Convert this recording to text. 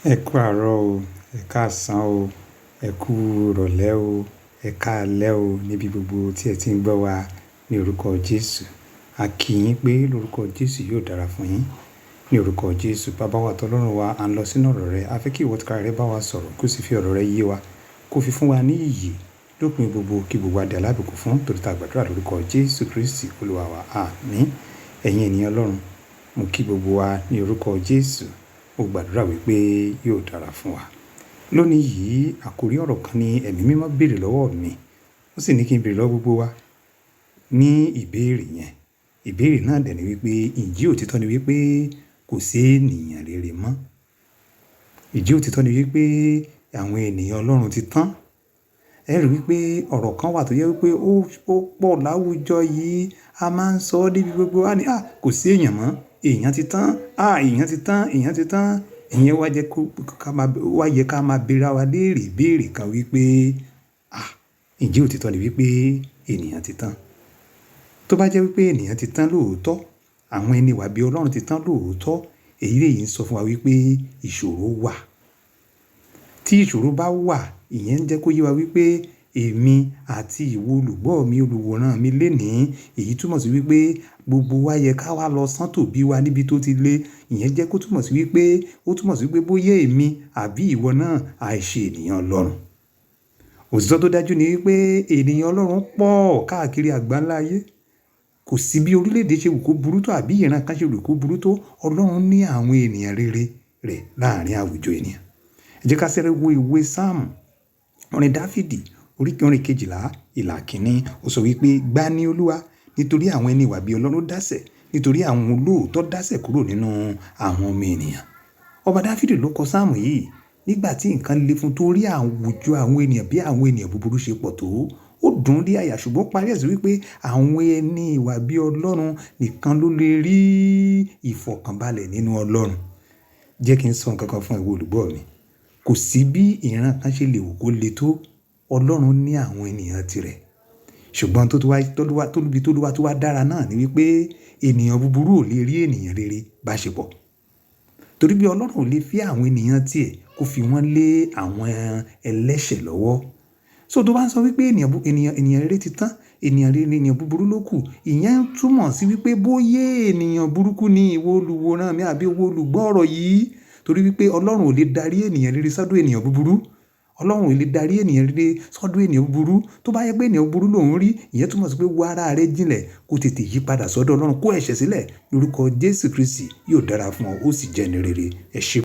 Ẹ kú àárọ̀ o, ẹ̀ káàsán o, ẹ kú ìrọ̀lẹ́ o, ẹ káalẹ́ o níbi gbogbo tí ẹ ti ń gbọ́ wa ní orúkọ Jésù. A kí yín pé lórúkọ Jésù yóò dára fún yín. Ní orúkọ Jésù, bàbá wa àti Ọlọ́run wa, à ń lọ sínú ọ̀rọ̀ rẹ. A fẹ́ kí ìwọ tìkára rẹ bá wa sọ̀rọ̀, kó sì fi ọ̀rọ̀ rẹ yé wa, kó fi fún wa ní ìyè lópin gbogbo kí gbogbo wa di alábùkún fún torí ta gbàdúrà lórúkọ Jésù Kristi Olúwa wa. Àmín. Ẹ̀yin ènìyàn Ọlọ́run, mo kí gbogbo wa ní orúkọ Jésù. Mo gbàdúrà wípé yóò dára fún wa. Lónìí yìí, àkórí ọ̀rọ̀ kan ní Ẹ̀mí Mímọ́ béèrè lọ́wọ́ mi. Ó sì ní kí n béèrè lọ́wọ́ gbogbo wa ní ìbéèrè yẹn. Ìbéèrè náà dẹ̀ ni wípé, ǹjẹ́ òtítọ́ ni wípé kò sí ènìyàn rere mọ́? Ǹjẹ́ òtítọ́ ni wípé àwọn ènìyàn Ọlọ́run ti tán? Ẹ rí wípé ọ̀rọ̀ kan wà tó jẹ́ wípé ó pọ̀ láwùjọ yìí. A máa ń sọ ọ́ níbi gbogbo. A ní, "à, kò sí èèyàn mọ́. Èèyàn ti tán. À, èèyàn ti tán. Èèyàn ti tán." Ìyẹn wá jẹ́ kó ká máa, wá yẹ ká máa béèrè ra wa léèrè ìbéèrè kan wípé, à, ǹjẹ́ òtítọ́ ni wípé ènìyàn ti tán? Tó bá jẹ́ wípé ènìyàn ti tán lóòótọ́, àwọn ẹni ìwà bí Ọlọ́run ti tán lóòótọ́, èyí lèyí ń sọ fún wa wípé ìṣòro wà. Tí ìṣòro bá wà, ìyẹn ń jẹ́ kó yé wa wípé èmi àti ìwọ olùgbọ́ mi, olùwòran mi lénìí, èyí túmọ̀ sí wípé gbogbo wa yẹ ká wá lọ sán tòbí wa níbi tó ti lé. Ìyẹn jẹ́ kó túmọ̀ sí wípé, ó túmọ̀ sí wípé bóyá èmi àbí ìwọ náà àìṣe ènìyàn Ọlọ́run. Òtítọ́ tó dájú ni wípé ènìyàn Ọlọ́run pọ̀ káàkiri àgbáńlá ayé. Kò sí bí orílẹ̀-èdè ṣe wù kó burú tó àbí ìran kan ṣe wù kó burú tó, Ọlọ́run ní àwọn ènìyàn rere rẹ̀ láàárín àwùjọ ènìyàn. Ẹ jẹ́ ká sáré wo ìwé Sáàmù, orin Dafidi, orí orin kejìlá, ìlà kìíní. Ó sọ wípé, "Gbá ní Olúwa nítorí àwọn ẹni ìwà bí Ọlọ́run dásẹ̀, nítorí àwọn olóòótọ́ dásẹ̀ kúrò nínú àwọn ọmọ ènìyàn." Ọba Dafidi ló kọ Sáàmù yìí nígbà tí nǹkan le fún torí àwùjọ àwọn ènìyàn bí àwọn ènìyàn búburú ṣe pọ̀ tó. Ó dùn ún dé àyà ṣùgbọ́n ó parí ẹ̀ sí wípé àwọn ẹni ìwà bí Ọlọ́run nìkan ló lè rí ìfọ̀kànbalẹ̀ nínú Ọlọ́run. Jẹ́ kí n sọ nǹkan kan fún ìwọ olùgbọ́ mi. Kò sí bí ìran kan ṣe lè wù kó le tó, Ọlọ́run ní àwọn ènìyàn tirẹ̀. Ṣùgbọ́n tó wá, tó wá, tó níbi tó wá tó wá dára náà ni wípé ènìyàn búburú ò lè rí ènìyàn rere bá ṣe pọ̀. Torí bí Ọlọ́run ò lè fi àwọn ènìyàn tí ẹ̀ kó fi wọ́n lé àwọn ẹlẹ́ṣẹ̀ lọ́wọ́. So tó bá ń sọ wípé ènìyàn, ènìyàn, ènìyàn rere ti tán, ènìyàn rere, ènìyàn búburú ló kù, ìyẹn ń túmọ̀ sí wípé bóyá ènìyàn burúkú ni ìwọ olùwòran mi àbí ìwọ olùgbọ́ ọ̀rọ̀ yìí. Torí wípé Ọlọ́run ò lè darí ènìyàn rere sọ́dọ̀ ènìyàn búburú. Ọlọ́run ò lè darí ènìyàn rere sọ́dọ̀ ènìyàn búburú. Tó bá jẹ́ pé ènìyàn búburú ló ń rí, ìyẹn túmọ̀ sí pé wo ara rẹ jíǹlẹ̀ kó tètè yípadà sọ́dọ̀ Ọlọ́run, kó ẹ̀ṣẹ̀ sílẹ̀ lórúkọ Jésù Kristi yóò dára fún ọ, ó sì jẹ́ ẹni rere. Ẹ ṣé.